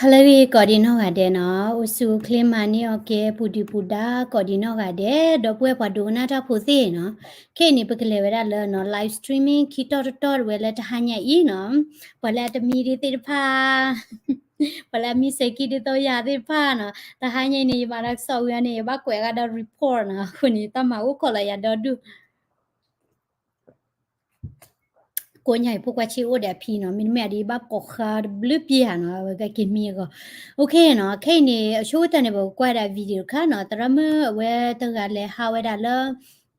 ဟါလၢအဂ့ၤ ကိးဒံးနီၢ်ဂၤဒဲးနီၤ, အိၣ်ဆူၣ်အိၣ်ချ့မၤန့ၢ်အီၣ်ကဲ ပူၤဒုၣ်ပူၤဒါ ကိးဒံးနီၢ်ဂၤဒဲး, ဒီပုၢ်ဝဲၢ်ပှၤဒိကနၣ်တၢ်ဖိသ့ၣ်နီၤ, ခဲအံၤန့ၣ် ပကလဲၤဝဲဒၣ်လၢနီၤ live streaming ခံတီၢ်တတီၢ်ဝဲလၢတဟါညါအံၤနီၤ, ပှၤလၢအတမံဒ်သ့ၣ်တဖၣ် ပှၤလၢအမံစဲၤကံဒ်သိးယၤသ့ၣ်တဖၣ်နီၤ, တဟါညါအံၤန့ၣ် ယမၤတၢ်ကစီၣ်ဝံၤအီၤန့ၣ် ယဘၣ်ကွဲးအဂၤဒီး report နီၤ, အဃိန့ၣ် တၢ်မၤအိၣ်ခိးလီၤယၤဒီဒူၣ် ကိးညါအံၤ ဖိခွါဆံးအိၣ်ဒီးအဖံနီၤ, မ့တမ့ၢ်အဒ်ယဘၣ်ကိးဃါတဘျုးပျၢ်ဧါနီၤ, အဝဲကက့ၤမံအဂီၢ်. OK နီၤ, ခဲအံၤန့ၣ် အဆိကတၢၢ်န့ၣ် ပကကွၢ်ဒၣ် video တခါနီၤ, သရၣ်မုၣ်အဝဲတဂၤလဲၤဟးဝဲဒၣ်လၢ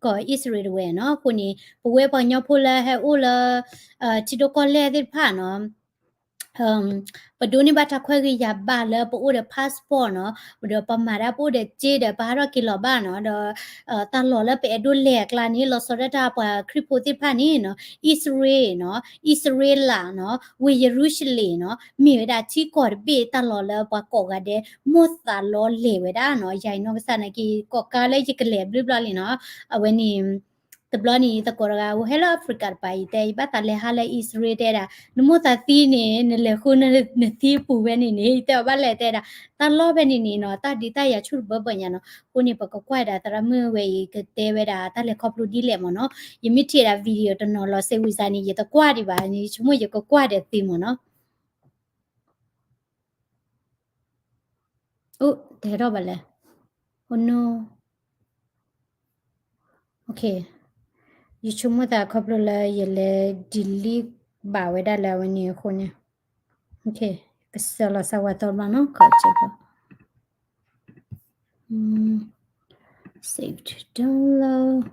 ကီၢ်အံၣ်စရ့လးတဝဲနီၤ, အဃိန့ၣ် ပဝဲပှၤကညီဖိလၢဟဲအိၣ်လၢ ထံဒိၣ်ကီၢ်လဲၢ်သ့ၣ်တဖၣ်နီၤ ပဒိးန့ၢ်ဘၣ်တၢ်ခွဲးဂ့ၤယာ်ဘၣ်လၢပအိၣ်ဒီး passport နီၤ, ဒီးပမၤတၢ်ပအိၣ်ဒီးစ့ဒီး ပဟးထီၣ်က့ၤလီၤဘၣ်နီၤ, ဒီး တၢ်လီၢ်လၢပအဲၣ်ဒိးလဲၤအကျါန့ၣ် လီၤဆီဒၣ်တၢ်ပှၤခရံာ်ဖိသ့ၣ်တဖၣ်န့ၣ်နီၤ, အံၣ်စရ့လးနီၤ, အံၣ်စရ့လးနီၤ, ဝ့ၢ်ယရူၤၡလ့ၣ်နီၤ, မ့ၢ်ဝဲဒၣ်ထံကီၢ်တဘ့ၣ်တၢ်လီၢ်လၢပှၤကိးဂၤဒဲး မိၢ်သးလီလဲၤဝဲဒၣ်နီၤ, ယၤအံၤနီၢ်ကစၢ်နာ်က့ ကိးကါလၢယကလဲၤဘျုးဘျီလံနီၤ, အဝဲန့ၣ် တဘျီန့ၣ် သကိးတဂၤ အိၣ်ဟဲလၢ Africa တပၤအံၤ တဲ ယဘၣ်သးလဲၤဟးလၢအံၣ်စရ့လး တဲဒၣ် နမိၢ်သးသံန့ၣ် နလဲၤဃုနသံပူၤဖဲန့ၣ်န့ၣ် တဲအီၤဘၣ်လဲၣ် တဲဒၣ် တၢ်လီၢ်ဖဲန့ၣ်န့ၣ်နီၤ တၢ်ဒုးတၢ်ယၤဆူၣ်တဘၢဘၢညါနီၤ, အဃိန့ၣ် ပကကွၢ်ဒၣ်သရၣ်မုၣ်ဝဲအံၤ ကတဲဝဲဒၣ်တၢ်လဲၤခီဖျိဒ်လဲၣ်မ့ၢ်နီၤ, ယမ့ၢ်ထံၣ်ဒၣ် video တနီၤလီၤစဲးဝံၤစါန့ၣ် ယတကွၢ်ဒံးဘၣ်န့ၣ် ယဆိကမိၣ်ယကကွၢ်ဒီးသုမ့ၢ်နီၤ. အိၣ် တဟဲထီၣ်ဘၣ်လဲၣ်, အိၣ်နီၤ, OK, ယဆိကမိၣ်သးခီဖျိလၢယလဲၤ delete ဘၣ်ဝဲဒၣ်လၢအဝဲန့ၣ်အဃိန့ၣ်, OK, ကစၢ်လီၤစၢ်ဝဲသီတဘျီနီၤ, ခီက့ၤ save to download.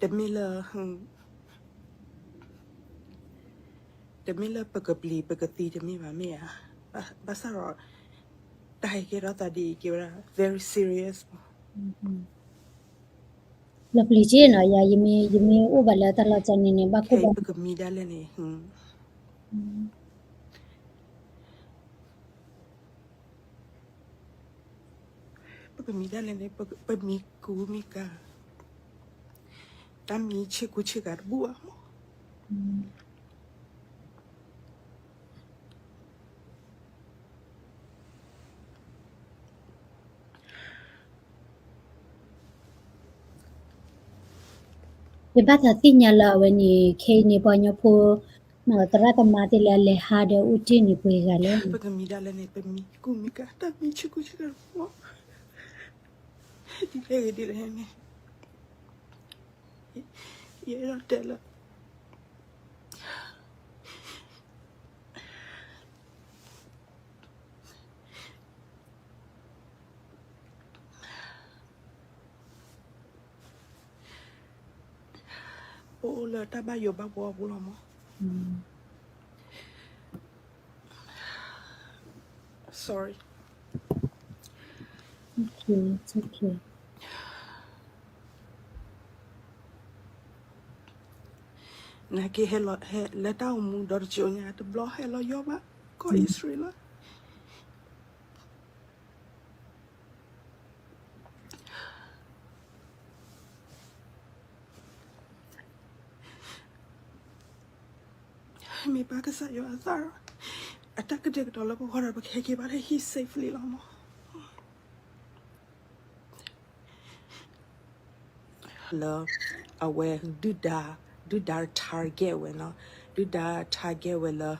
တမ့ၢ်လၢ တမ့ၢ်လၢပကပျံၤပကသံတမ့ၢ်ဘၣ်မ့ၢ်ဧါ, ဘၣ်ဆၣ်ဒီး တၢ်ဟဲကဲထီၣ်သးဒ်အံၤကဲဝဲဒၣ် very serious လီၤပျံၤက့နီၤ, ယၤ ယမ့ၢ်အိၣ်ဘၣ်လၢတၢ်လီၢ်ကၠီန့ၣ်န့ၣ် ဘၣ်ခိၣ်ဘၣ် ပကမံဒၣ်လဲာ်န့ၣ် ပကမံဒၣ်လဲာ်န့ၣ် ပမံကူမံကၤ, တၢ်မံဆ့ကူဆ့ကၤတဘူၣ်ဘၣ်မး. ယဘၣ်သးသ့ၣ်ညါလၢအဝဲန့ၣ် ခဲအံၤန့ၣ် ပှၤကညီဖိ သရၣ်သမါသ့ၣ်လၢအလဲၤဟးဒီးအိၣ်တ့ၢ်န့ၣ် ပှဲၤဂၤလဲၣ်. ပကမံဒၣ်လဲာ်န့ၣ် ပမံကူမံကၤ တၢ်မံဆ့ကူဆ့ကၤတဘူၣ်ဘၣ်, ဒ်လဲၣ်ဂ့ၤဒ်လဲၣ်န့ၣ် ယအဲၣ်ဒိးတဲလၢ ပအိၣ်လၢတၢ်ဘၣ်ယိၣ်ဘၣ်ဘှီအပူၤလီၤမး. Sorry. Okay, it's okay. နာ်က့ဟဲလီၤ ဟဲလၢတၢ်အိၣ်မူဒီတကၠိညါ တဘျီဟဲလီၤယီၢ်ဘၣ် ကီၢ်အံၣ်စရ့လးလီၤ. မ့ၢ်ဘၣ်ကစၢ်ယွၤအသးဒီး အတၢ်ကတဲာ်ကတီၤလၢပဂီၢ်ဒီး ပကဟဲက့ၤဘၣ်လၢဟံၣ် safely လီၤမး. လၢ အဝဲဒုၣ်ဒါ ဒုၣ်ဒါ target ဝဲနီၤ, ဒုၣ်ဒါ target ဝဲလၢ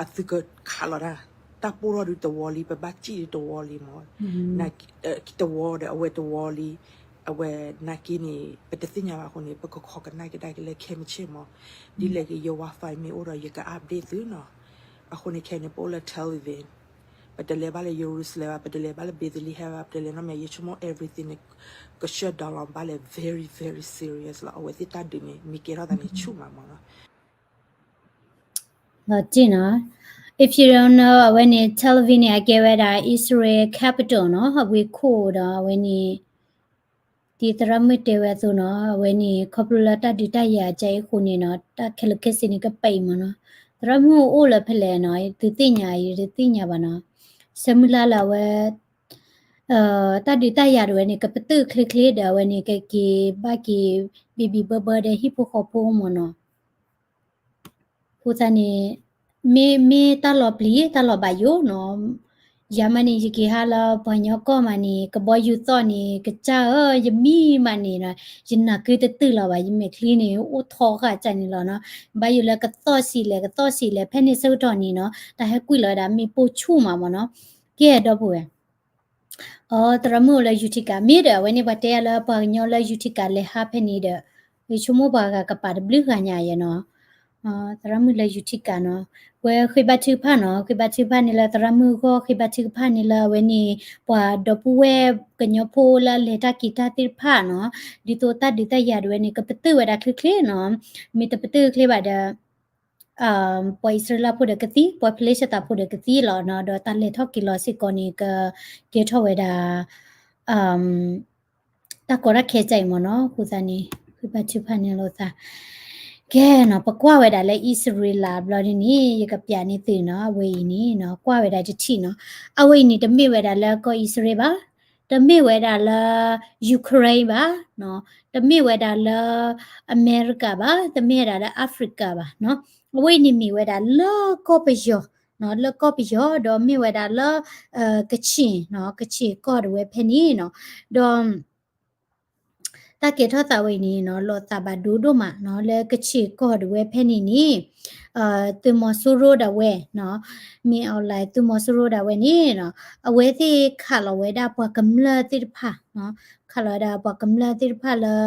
အသုကခးလီၤတၢ် တၢ်ပိၢ်ထီၣ်ဒုးတဝီလံ ပဘၣ်စံၣ်ဒုးတဝီလံမး, တဝီဒီးအဝဲတဝီလံ, အဝဲနာ်က့န့ၣ် ပတသ့ၣ်ညါဘၣ်အဃိန့ၣ် ပကခိးကနၣ်ကဒါက့ၤလၢခဲမုၢ်ဆ့ၣ်မး, ဒ်လဲၣ်ဂ့ၤ ယ Wi-Fi မ့ၢ်အိၣ်ဒီးယက update သုနီၤ, အဃိန့ၣ်ခဲန့ၣ် ပအိၣ်လၢ Tel Aviv ပတလဲၤဘၣ်လၢ Jerusalem ဘၣ် ပတလဲၤဘၣ်လၢ Bethlehem ဘၣ် ပတလဲၤနီတမံၤ ယဆိကမိၣ် everything န့ၣ် က shut down လီၤဘၣ်လဲၣ် very very serious လီၤ အဝဲသ့ၣ်တၢ်ဒုးန့ၣ် မ့ၢ်ကဲထီၣ်သးန့ၣ်ဆူၣ်မးမးနီၤ. လီၤတံၢ်နီၤ, if you don't know အဝဲန့ၣ် Tel Aviv န့ၣ် အကဲဝဲဒၣ် Israel capital နီၤ, အဝ့ၢ်ခိၣ်ဒီးအဝဲန့ၣ် ဒ်သရၣ်မုၣ်တဲဝဲအသိးနီၤ, အဝဲန့ၣ် ခီဖျိလၢတၢ်ဒုးတၢ်ယၤအကါအံၤအဃိန့ၣ်နီၤ, တၢ်ခဲလၢာ်ခဲဆ့န့ၣ်ကပာ်အံၤမ့ၢ်နီၤ. သရၣ်မုၣ်အိၣ်လၢဖဲလဲၣ်နီၤ, သုသ့ၣ်ညါအံၤ သုသ့ၣ်ညါဘၣ်နီၤ. ဆၢမုၢ်လၢ်လၢအဝဲ တၢ်ဒုးတၢ်ယၤတဝဲန့ၣ် ကပတုာ်ချ့ချ့ဒီး အဝဲန့ၣ် ကက့ၤဘၣ်က့ၤ ဘံၣ်ဘံၣ်ဘၢဘၢဒီးဟံၣ်ဖိဃီဖိမ့ၢ်နီၤ. အဃိသတးန့ၣ် မ့ၢ် မ့ၢ်တၢ်လီၤပျံၤ တၢ်လီၤဘၣ်ယိၣ်နီၤ. ယၤမးန့ၣ် ယက့ၤဟးလၢပှၤကညီကီၢ်မးန့ၣ် ကဘီယူၤသီၣ်န့ၣ် ကစၢ်ဧၢ, ယမံမးန့ၣ်နီၤ, ယနၢ်ကုတတုာ်လီၤဘၣ်, ယမဲာ်ချံန့ၣ် အိၣ်ထီဃာ်ကၢ်န့ၣ်လီၤနီၤ. ဘၣ်ယိၣ်လၢကသီၣ်စံးလဲၣ် ကသီၣ်စံးလဲၣ် ဖဲန့ၣ်ဆၢကတီၢ်န့ၣ်နီၤ, တၢ်ဟဲကွံာ်လီၤဝဲဒၣ်မ့ၣ်ပိၢ်ဆူၣ်မးမ့ၢ်နီၤ. ကဲဒီပုၢ်ဝဲၢ် အသရၣ်မုၣ်အိၣ်လၢ Utica မ့ၢ်ဒီး အဝဲန့ၣ်ပှၤတဲယၤလၢပှၤကညီလၢ Utica လဲၤဟးဖဲန့ၣ်ဒီး ယဆိကမိၣ်ပှၤဂၤကပာ်တဘျုးဂၤညါယဲနီၤ. သရၣ်မုၣ်လၢ Utica နီၤ, ဝဲဃ့ဘါထုကဖၣ်နီၤ, ဃ့ဘါထုကဖၣ်န့ၣ်လၢသရၣ်မုၣ်အဂီၢ်, ဃ့ဘါထုကဖၣ်န့ၣ်လၢအဝဲန့ၣ် ပှၤဒီပုၢ်ဝဲၢ်ကညီဖိလၢအလဲၤတၢ်က့ၤတၢ်သ့ၣ်တဖၣ်နီၤ, ဒ်သိးတၢ်ဒုးတၢ်ယၤတဝဲန့ၣ် ကပတုာ်ဝဲဒၣ်ချ့ချ့နီၤ, မ့ၢ်တပတုာ်ချ့ဘၣ်ဒီး ပှၤအံၣ်စရ့လးဖိဒီးကသံ, ပှၤဖလ့ၡသးဖိဒီးကသံလီၤနီၤ, ဒီးတၢ်လဲၤထီၣ်က့ၤလီၤစ့ၢ်ကီးန့ၣ် ကကဲထီၣ်ဝဲဒၣ် တၢ်ကီတၢ်ခဲကၢ်အံၤမ့ၢ်နီၤ. အဃိသတးန့ၣ် ဃ့ဘါထုကဖၣ်န့ၣ်လိာ်သး, ကဲနီၤ, ပကွၢ်ဝဲဒၣ်လၢအံၣ်စရ့လးဘျီဒ်န့ၣ် ယကပျးန့ၢ်သုနီၤ, အဝဲအံၤန့ၣ်နီၤ, ကွၢ်ဝဲဒၣ်တထံၣ်နီၤ, အဝဲအံၤန့ၣ် တမ့ၢ်ဝဲဒၣ်လၢကီၢ်အံၣ်စရ့လးဘၣ်, တမ့ၢ်ဝဲဒၣ်လၢ Ukraine ဘၣ်, တမ့ၢ်ဝဲဒၣ်လၢ အမဲရကၤဘၣ်, တမ့ၢ်ဝဲဒၣ်လၢ Africa ဘၣ်နီၤ, အဝဲအံၤန့ၣ်မ့ၢ်ဝဲဒၣ်လၢကီၢ်ပယီၤ လၢကီၢ်ပယီၤ ဒီးမ့ၢ်ဝဲဒၣ်လၢ ကချ့ၣ်နီၤ, ကချ့ၣ်ကီၢ်တဝဲဖဲန့ၣ်နီၤ, ဒီး တၢ်ကဲထီၣ်သးဝဲအံၤန့ၣ်နီၤ လီၤသးဘၣ်ဒိဒိၣ်မးနီၤ, လၢကချ့ၣ်ကီၢ်တဝဲဖဲန့ၣ်န့ၣ် သုးမီၤစိရိၤဒၣ်ဝဲနီၤ, မ့ၢ်အီၤလဲၣ် သုးမီၤစိရိၤဒၣ်ဝဲန့ၣ်နီၤ, အဝဲသ့ၣ်ခးလီၤဝဲဒၣ်ပှၤကမျၢၢ်သ့ၣ်တဖၣ်နီၤ, ခးလီၤဝဲဒၣ်ပှၤကမျၢၢ်သ့ၣ်တဖၣ်လၢ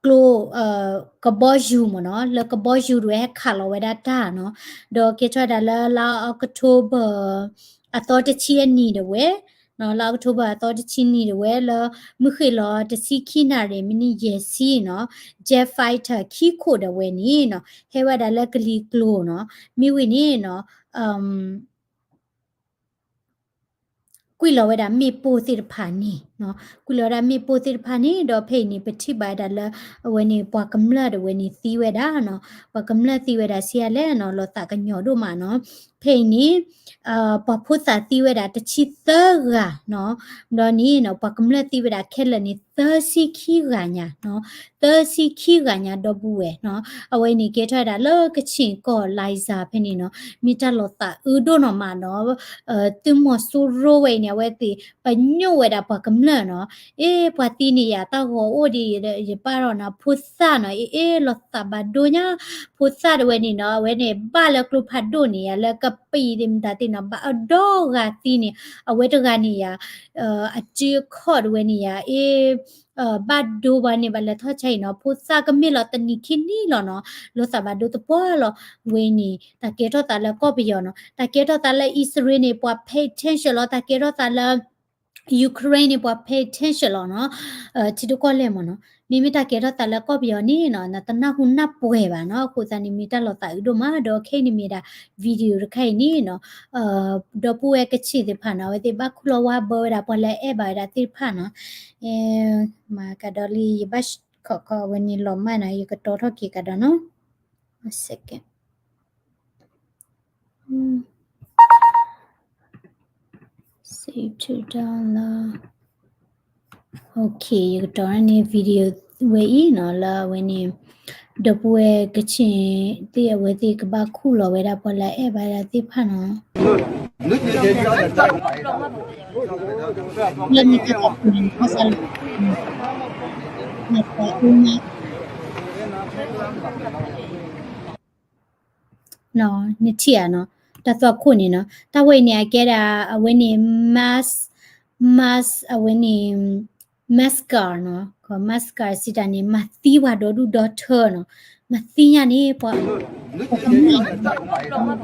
ကျိ ကဘီယူၤမ့ၢ်နီၤ, လၢကဘီယူၤတဝဲဟဲခးလီၤဝဲဒၣ်တၢ်နီၤ, ဒီးကဲထီၣ်ဝဲဒၣ်လၢလါအီးကထိဘၢၣ် အသီတဆံအနံၤတဝဲ, လါအီးကထိဘၢၣ်အသီတဆံနံၤတဝဲလၢ မုၢ်ဃ့ၢ်လီၤတဆံခံနၣ်ရံၣ် မံးနံးယဲၢ်ဆံနီၤ, Jet Fighter ခံခိၣ်ဒၣ်ဝဲန့ၣ်နီၤ, ဟဲဝဲဒၣ်လၢကလံၤကျိၤနီၤ, မ့ၢ်ဝံၤန့ၣ်နီၤ ကွံာ်လီၤဝဲဒၣ်မ့ၣ်ပိၢ်သ့ၣ်တဖၣ်န့ၣ်နီၤ, ကွံာ်လီၤဝဲဒၣ်မ့ၣ်ပိၢ်သ့ၣ်တဖၣ်န့ၣ် ဒီးဖဲအံၤန့ၣ် ပထံၣ်ဘၣ်ဝဲဒၣ်လၢ အဝဲန့ၣ် ပှၤကမျၢၢ်တဝဲန့ၣ်သံဝဲဒၣ်နီၤ, ပှၤကမျၢၢ်သံဝဲဒၣ်ဆံးအါလဲၣ်နီၤ, လီၤသးကညီၤဒိၣ်မးနီၤ, ဖဲအံၤန့ၣ် ပှၤဖိသၣ်သံဝဲဒၣ်တဆံသၢဂၤနီၤ, ဒီးန့ၣ်နီၤ ပှၤကမျၢၢ်သံဝဲဒၣ်ခဲလၢာ်န့ၣ် သၢဆံခံဂၤညါနီၤ, သၢဆံခံဂၤညါဒီပုၢ်ဝဲၢ်နီၤ, အဝဲန့ၣ်ကဲထီၣ်ဝဲဒၣ်လၢကချ့ၣ်ကီၢ် Liza ဖဲန့ၣ်နီၤ, မ့ၢ်တၢ်လီၤသးအုးဒိၣ်နီၤမးနီၤ, သုးမီၤစိရိၤဝဲအံၤန့ၣ် အဝဲသ့ၣ်ပညိၣ်ဝဲဒၣ်ပှၤကမျၢၢ်နီၤ, အ့ ပှၤသံန့ၣ်ယၤတၢ်ဂီၤအိၣ်ဒံး ယပာ်ထီၣ်နီၤ, ဖိသၣ်နီၤ, အ့ အ့ လီၤသးဘၣ်ဒိညါ, ဖိသၣ်တဝဲန့ၣ်နီၤ, အဝဲန့ၣ်ဘၣ်လၢကျိဖးဒိၣ်န့ၣ်ယၤ လၢကပံာ်သ့ၣ်မတၤသ့ၣ်နီၤ, ဘၣ်အဒီဂၤသံန့ၣ်, အဝဲတဂၤန့ၣ်ယၤ အစုအခီၣ်တဝဲန့ၣ်ယၤ အ့ ဘၣ်ဒိဘၣ်န့ၣ် ဘၣ်လဲၤထီၣ်ဆါအံၤနီၤ, ဖိသၣ်ကမ့ၢ်လီၤတနံၤခံနံၤလီၤနီၤ, လီၤသးဘၣ်ဒိသပှၢ်လီၤ, ဝဲန့ၣ် တၢ်ကဲထီၣ်သးလၢကီၢ်ပယီၤနီၤ, တၢ်ကဲထီၣ်သးလၢအံၣ်စရ့လးန့ၣ် ပှၤ pay attention လီၤ, တၢ်ကဲထီၣ်သးလၢ Ukraine န့ၣ် ပှၤ pay attention လီၤနီၤ, ထံဒိၣ်ကီၢ်လဲၢ်မ့ၢ်နီၤ, မ့မ့ၢ်တၢ်ကဲထီၣ်သးလၢကီၢ်ပယီၤန့ၣ်နီၤ နတနၢ်ဟူနၢ်ပှဲၤဘၣ်နီၤ, အဃိသတးန့ၣ်မ့ၢ်တၢ်လီၤသးအုးဒိၣ်မး, ဒီးခဲအံၤန့ၣ်မ့ၢ်ဒၣ် video တခါအံၤန့ၣ်နီၤ, ဒီပုၢ်ဝဲၢ်ကချ့ၣ်သ့ၣ်တဖၣ်နီၤ အဝဲသ့ၣ်ဘၣ်ခူၣ်လီၤဝါဘၢဝဲဒၣ် ပှၤလၢအဲၣ်ဘၣ်ဝဲဒၣ်သ့ၣ်တဖၣ်နီၤ, မၤကဒီးလံ ယဘၣ်ခီခီအဝဲန့ၣ်လီၤမၢ်နီၤ, ယကတီထီၣ်က့ၤကဒီးနီၤ, one second. Save to download. Okay, ယကတီၤန့ၢ် video ဝဲအံၤနီၤ, လၢအဝဲန့ၣ် ဒီပုၢ်ဝဲၢ်ကချ့ၣ်သ့ၣ် အဝဲသ့ၣ်ကဘၣ်ခူၣ်လီၤဝဲဒၣ်ပှၤလၢအဲၣ်ဘၣ်ဝဲဒၣ်သ့ၣ်တဖၣ်နီၤ, လၢမ့ၢ်တၢ်သးခုန့ၣ် ဘၣ်ဆၣ်လၢ နထံၣ်ဧါနီၤ, တၢ်သွၣ်ခိၣ်န့ၣ်နီၤ, တၢ်ဝဲအံၤန့ၣ် အကဲဒၣ် အဝဲန့ၣ် mass, mass အဝဲန့ၣ် massacre နီၤ, massacre စံးတၢ်န့ၣ် မၤသံပှၤဒီဒူၣ်ဒီထၢနီၤ, မၤသံညါန့ၣ် ပှၤ ပှၤကမျၢၢ် ပှ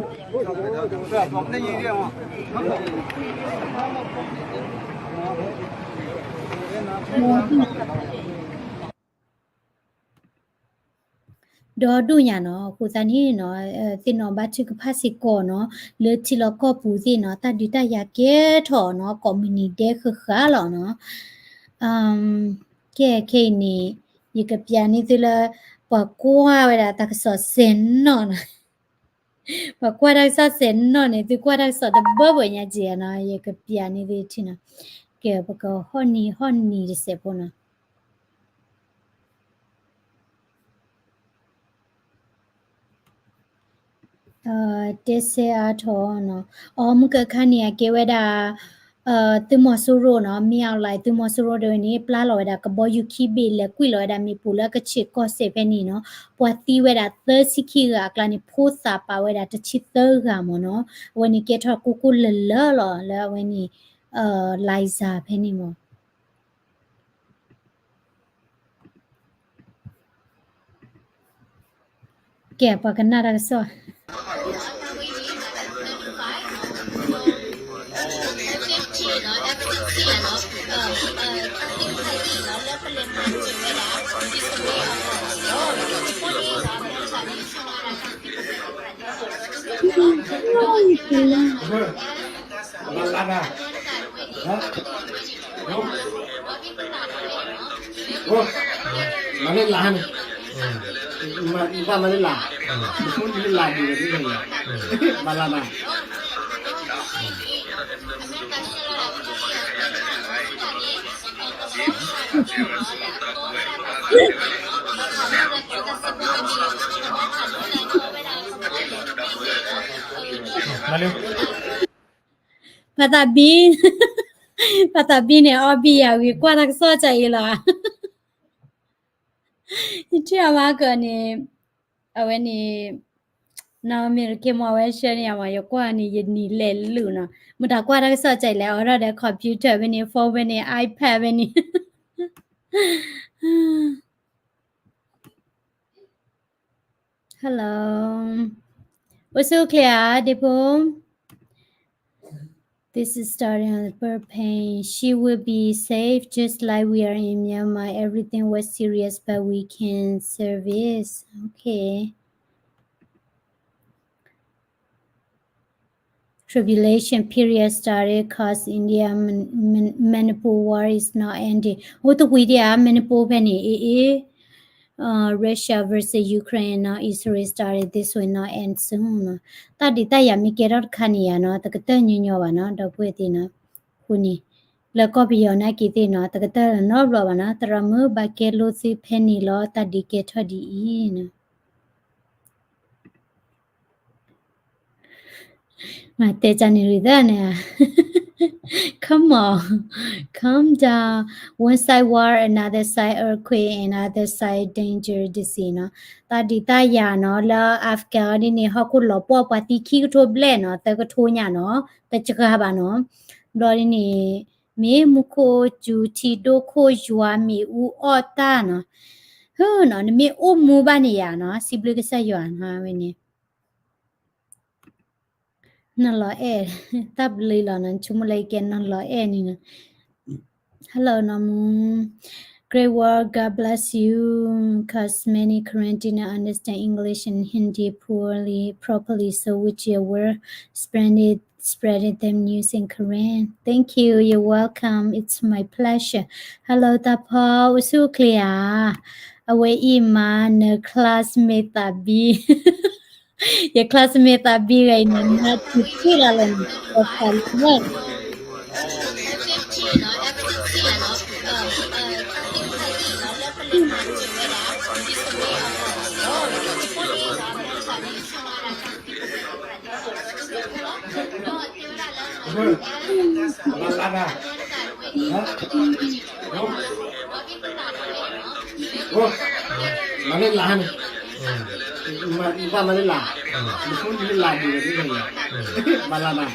ၤ ဒီဒူၣ်ညါနီၤ, အဃိသတးန့ၣ်နီၤ, သ့ၣ်နီၣ်ဘၣ်ထုကဖၣ်စ့ၢ်ကီးနီၤ, လၢထံလီၢ်ကီၢ်ပူၤသ့ၣ်နီၤ, တၢ်ဒုးတၢ်ယၤကဲထီၣ်နီၤ, ကိးမုၢ်နံၤဒဲဃၣ်ဃၣ်လီၤနီၤ. ကဲခဲအံၤန့ၣ်, ယကပျးန့ၢ်သုလၢ ပှၤကွၢ်ဝဲဒၣ်တၢ်ကစီၣ်စဲးနီၣ်နီၤ, ပှၤကွၢ်တၢ်ကစီၣ်စဲးနီၣ်န့ၣ် သုကွၢ်တၢ်ကစီၣ်တဘၢဘၢညါက့ၤနီၤ, ယကပျးန့ၢ်သုထံနီၤ, ကဲပကဟီၣ်နံၤဟီၣ်နံၤတစဲးဖိနီၤ. တဲဆၢအါထီၣ်နီၤ, အီ မုၢ်ကခါန့ၣ် အကဲဝဲဒၣ် သုးမီၤစိရိၤနီၤ, မ့ၢ်အီၤလၢ သုးမီၤစိရိၤတဝဲန့ၣ် ပျၢ်လီၤဝဲဒၣ်ကဘီယူၤခံဘ့ၣ် လဲၤကွံာ်လီၤဝဲဒၣ်မ့ၣ်ပိၢ်လၢအကဆ့ၣ်ကီၢ်စဲၣ်ဖဲန့ၣ်နီၤ, ပှၤသံဝဲဒၣ်သၢဆံခံဂၤအကျါန့ၣ် ဖိသၣ်ပာ်ဝဲဒၣ်တဆံသၢဂၤမ့ၢ်နီၤ, အဝဲန့ၣ်ကဲထီၣ်ကိၢ်ကိၢ်လၢလၢလီၤ လၢအဝဲန့ၣ် လံစၢ်ဖဲန့ၣ်မ့ၢ် ကဲ ပှၤကနၣ်တၢ်ကစီၣ် မၤလၢလၢ်န့ၣ်, မၤလၢလၢ်, မၤလၢလၢ်ဒ်န့ၣ်, မၤလၢလၢ် ဖါသးဘံ, ဖါသးဘံန့ၣ် အီဘံယၤဝံၤ ကွၢ်တၢ်ကစီၣ်ကၢ်အံၤလီၤ. ယထံၣ်အမါကီးန့ၣ်, အဝဲန့ၣ်, နီၢ်မ့ၢ်တကဲမ့ၢ်အဝဲဆှၢန့ၢ်ယၤမး ယကွၢ်န့ၣ် ယနံၤလဲၤလုၣ်နီၤ, မတၤကွၢ်တၢ်ကစီၣ်ကၢ်အံၤလဲၣ် အီထီၣ်ဒီး computer ဖဲန့ၣ် phone ဖဲန့ၣ် iPad ဖဲန့ၣ် Hello. အိၣ်ဆူၣ်အိၣ်ချ့ဧါ ဒ့ဖိ. This is starting on the birth pain. She will be safe just like we are in Myanmar. Everything was serious, but we can service. Okay. Tribulation period started cause India Manipur war is not ending. အိၣ်တဝံၤဒံးဧါ Manipur ဖဲန့ၣ် အ့ၣ်အ့ၣ်, Russia versus Ukraine နီၤ Israel started, this will not end soon နီၤ. တၢ်ဒုးတၢ်ယၤမ့ၢ်ကဲထီၣ်တခါန့ၣ်ယၤနီၤ တကတၢၢ်ညီညီဘၣ်နီၤ ဒီပုၢ်ဝဲၢ်သ့ၣ်နီၤ. အဃိန့ၣ် လၢကီၢ်ပယီၤနာ်က့ၤသ့ၣ်နီၤ တကတၢၢ်နီတဘျီဘၣ်နီၤ သရၣ်မုၣ်ဘၣ်ကဲလိာ်သုဖဲန့ၣ်လီၤ တၢ်ဒုးကဲထီၣ်ဒ်အံၤနီၤ. မၤတဲကန့ၣ်ရံသၢန့ၣ်, Come on, calm down. One side war, another side earthquake, and other side danger disease နီၤ. တၢ်ဒုးတၢ်ယၤနီၤ လၢ Afghan ဒ်န့ၣ် ဟီၣ်ခိၣ်လီၤပှီၢ်ပှၤသံခံကထိဘျဲၣ်နီၤ သၢကထိညါနီၤ တစှၤဘၣ်နီၤ. ဘျီဒ်န့ၣ် မ့ၢ်မူခိၣ်စူၤထံဒိၣ်ခိၣ်ယွၤမ့ၣ်အူအီၣ်တၢ်နီၤ. ဟၢနီၤ နမ့ၢ်အိၣ်မူဘၣ်န့ၣ်ယၤနီၤ စံးဘျုးကစၢ်ယွၤနီၤ ဝဲန့ၣ် နလီၤအဲၣ်, တၢ်ဘျုးလီၤနီၤ ဆိကမိၣ်လၢယကဲနလီၤအဲၣ်န့ၣ်နီၤ. Hello နီၢ်မူ, Great work, God bless you, cause many Karen didn't understand English and Hindi poorly, properly, so would your work spread it, spreading them news in Karen? Thank you, you're welcome, it's my pleasure. Hello တၢ်ဖီ အိၣ်ဆူၣ်အိၣ်ချ့ဧါ. အဝဲအံၤမး န classmate သးဘံ ယ classmate သးဘံဂၤအံၤန့ၣ် နၤထံၣ်ထံၣ်လီၤလၢန့ၣ် ပှၤဖးလံဝဲ မၤလၢလၢ်န့ၣ်, မၤလၢလၢ်, မၤလၢလၢ်ဒ်န့ၣ်, မၤလၢလၢ်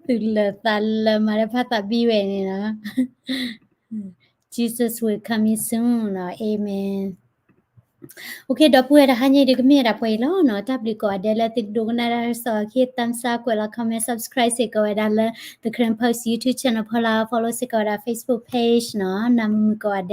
သူၣ်လၢာ်သးလၢာ်မး ဒီးဖးသးဘံဝဲန့ၣ်လီၤ. Okay, ဒီပုၢ်ဝဲၢ် တဟါညါအံၤဒုးကမ့ၢ်ဝဲဒၣ်ပှဲၤအံၤလီၤနီၤ. တၢ်ဘျုးကိးဂၤဒဲးလၢသုဒိကနၣ်တၢ်ကစီၣ်အခံ, thumbs up, ကွဲးလီၤ comment, subscribe စ့ၢ်ကီးဝဲဒၣ်လၢ The Karen Post YouTube channel ဖီလာ်, follow စ့ၢ်ကီးဝဲဒၣ် Facebook page နီၤ. နၢ်မုာ်မုာ်ကိးဂၤဒဲး.